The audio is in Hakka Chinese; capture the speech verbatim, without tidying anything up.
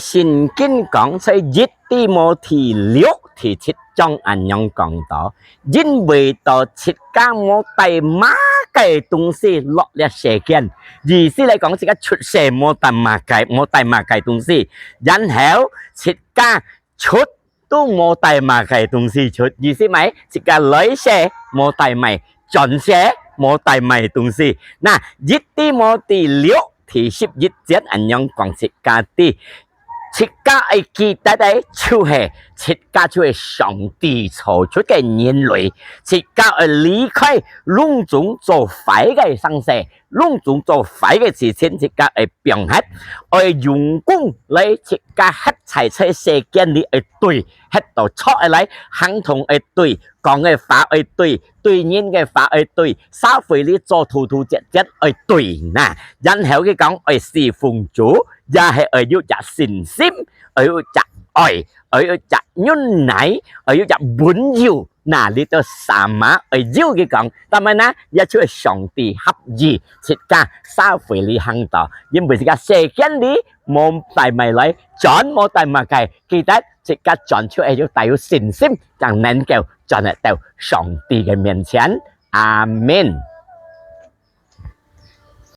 聖經講在一提摩太六第七章恁樣講到，因為到自家無帶麼个東西落這世間，意思來講，自家出世無帶麼个，無帶麼个東西，然後自家出都無帶麼个東西出，意思咩？自家來世無帶麼个，轉世無帶麼个東西。那一提摩太六第十一節恁樣講自家知，自家愛記得个就係自家就係上帝造出个人類，自家愛離開攏總做壞个生事，攏總做壞个事情，自家愛放忒，愛用功來自家歇在在世間裡愛對，歇到著个來，行動愛對，講个話愛對，對人个話愛對，社會裡做頭頭節節愛對哪。然後佢講愛侍奉主，也係愛有隻信心，愛有隻愛，愛有隻忍耐，愛有隻溫柔。哪裡到sama愛有佢講，但係呢，也就係上帝合意，自家社會裡行到，因為自家世間裡無帶麼个來，轉無帶麼个，記得自家轉就係要帶有信心，正能夠轉得到上帝个面前。阿門。